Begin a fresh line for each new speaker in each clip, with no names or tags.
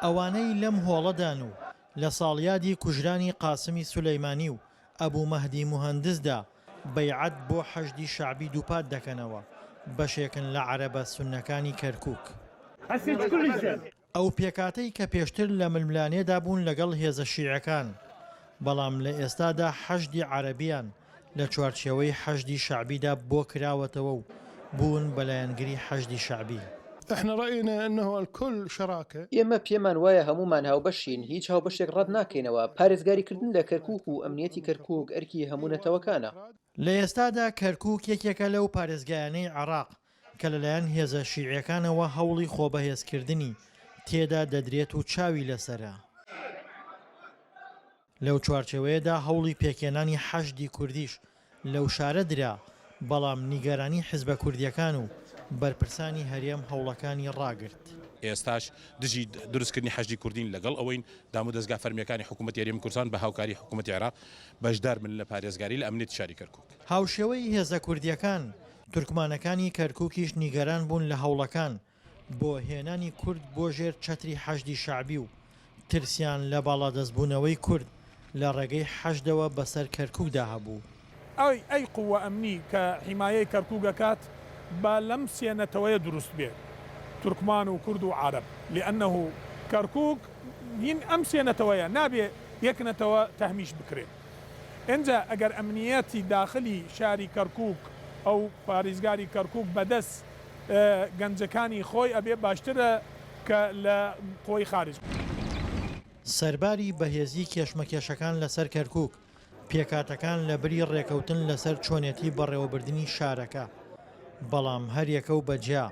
ئەوانەی لەم هۆڵەدان و لە ساڵیادی کوژرانی قاسمی سولەیمانی و ئەبو مەهدی موهەندسدا بەیعەت بۆ حەشدی شەعبی دووپات دەکەنەوە، بەشێکن لە عەرەبە سوننەکانی کەرکوک. ئەو پێکهاتەی کە پێشتر لە ململانێدا بوون لەگەڵ هێزە شیعەکان، بەڵام لە ئێستادا حەشدی عەرەبیان لە چوارچێوەی حەشدی شەعبیدا بۆ کراوەتەوە و بوون بە لایەنگری حەشدی شەعبی.
احنا رأینا انه الکل شراکە.
ئێمە پێمان وایە هەموومان هاوبەشین، هیچ هاوبەشێک ڕەت ناکەینەوە، پارێزگاریکردن لە کەرکووک و ئەمنیەتی کەرکووک ئەرکی هەموو نەتەوەکانە.
لە ئێستادا کەرکووک یەکێکە لەو پارێزگایانەی عێراق کە لەلایەن هێزە شیعیەکانەوە هەوڵی خۆبەهێزکردنی تێدا دەدرێت و چاوی لەسەرە. لەو چوارچێوەیەدا هەوڵی پێکهێنانی حەشدی کوردیش لەو شارە درا، بەڵام نیگەرانی حزبە کوردییەکان و بەرپرسانی هەرێم هەوڵەکانی ڕاگرت.
ئێستاش دژی دروستکردنی حەشدی کوردین، لەگەڵ ئەوەین دامودەزگا فەرمییەکانی حکوومەتی هەرێمی کوردستان بە هاوکاری حکوومەتی عێراق بەشدار بن لە پارێزگاری لە ئەمنیەتی شاری کەرکووک.
هاوشێوەی هێزە کوردییەکان، تورکمانەکانی کەرکووکیش نیگەران بوون لە هەوڵەکان بۆ هێنانی کورد بۆ ژێر چەتری حەشدی شەعبی و ترسیان لە باڵادەستبوونەوەی کورد لە ڕێگەی حەشدەوە بەسەر کەرکوکدا هەبوو.
ئەی ئەی قوە ئەمنی کە حیمایەی کەرکوک ئەکات با لەم سێ نەتەوەیە دروست بێ تورکمان و کورد و عەرەب لانه کەرکوک هین ئەم سێ نەتەوەیە نابێ یەک نەتەوە تەهمیش بکرێ ئنجا ئەگەر ئەمنیەتی داخلی شاری کەرکوک ئەو پاریزگاری کەرکوک بەدەس گەنجەکانی خۆی ئەبێ باشترە کە لە قوەی خارج.
سەرباری بەهێزی کێشمەکێشەکان لەسەر کەرکوک، پێکهاتەکان لەبری ڕێکەوتن لەسەر چۆنێتی بەڕێوەبردنی شارەکە، بەڵام هەریەکە و بەجیا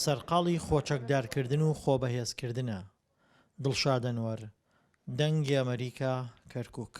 سەرقاڵی خۆچەکدارکردن و خۆبەهێزکردنە. دڵشاد ئەنوەر، دەنگی ئەمەریکا، کەرکوک.